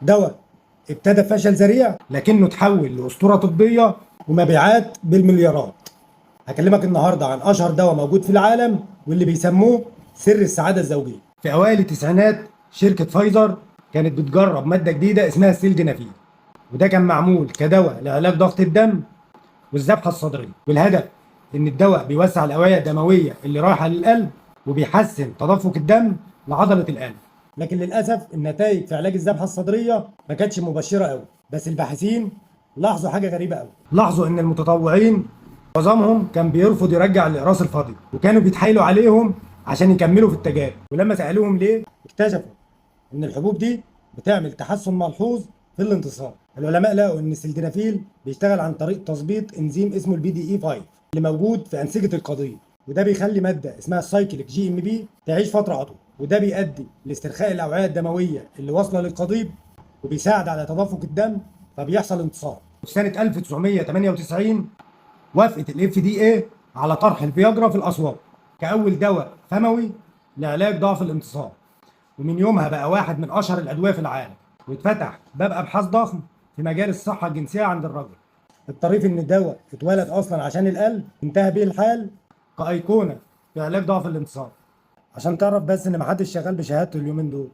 دواء ابتدى فشل ذريع لكنه تحول لأسطورة طبية ومبيعات بالمليارات. هكلمك النهارده عن اشهر دواء موجود في العالم واللي بيسموه سر السعادة الزوجية. في اوائل التسعينات شركة فايزر كانت بتجرب مادة جديدة اسمها السيلدينافيل، وده كان معمول كدواء لعلاج ضغط الدم والذبحة الصدرية، والهدف ان الدواء بيوسع الاوعية الدموية اللي رايحة للقلب وبيحسن تدفق الدم لعضلة القلب. لكن للاسف النتائج في علاج الذبحة الصدرية ما كانتش مبشرة قوي. بس الباحثين لاحظوا حاجة غريبة قوي، لاحظوا ان المتطوعين معظمهم كان بيرفض يرجع الاقراص الفاضيه، وكانوا بيتحايلوا عليهم عشان يكملوا في التجارب. ولما سالوهم ليه، اكتشفوا ان الحبوب دي بتعمل تحسن ملحوظ في الانتصاب. العلماء لقوا ان السلدنافيل بيشتغل عن طريق تثبيط انزيم اسمه البي دي اي 5 اللي موجود في انسجة القضيب، وده بيخلي مادة اسمها السايكليك جي ام بي تعيش فترة اطول، وده بيؤدي لاسترخاء الاوعية الدموية اللي واصله للقضيب وبيساعد على تدفق الدم، فبيحصل انتصاب. في سنة 1998 وافقت ال FDA على طرح الفياجرا في الاسواق كاول دواء فموي لعلاج ضعف الانتصاب، ومن يومها بقى واحد من اشهر الادوية في العالم، واتفتح باب ابحاث ضخم في مجال الصحة الجنسية عند الرجل. الطريف ان الدواء اتولد اصلا عشان القلب، انتهى بيه الحال كايقونه في علاج ضعف الانتصاب. عشان تعرف بس ان محدش شغال بشهادته اليومين دول.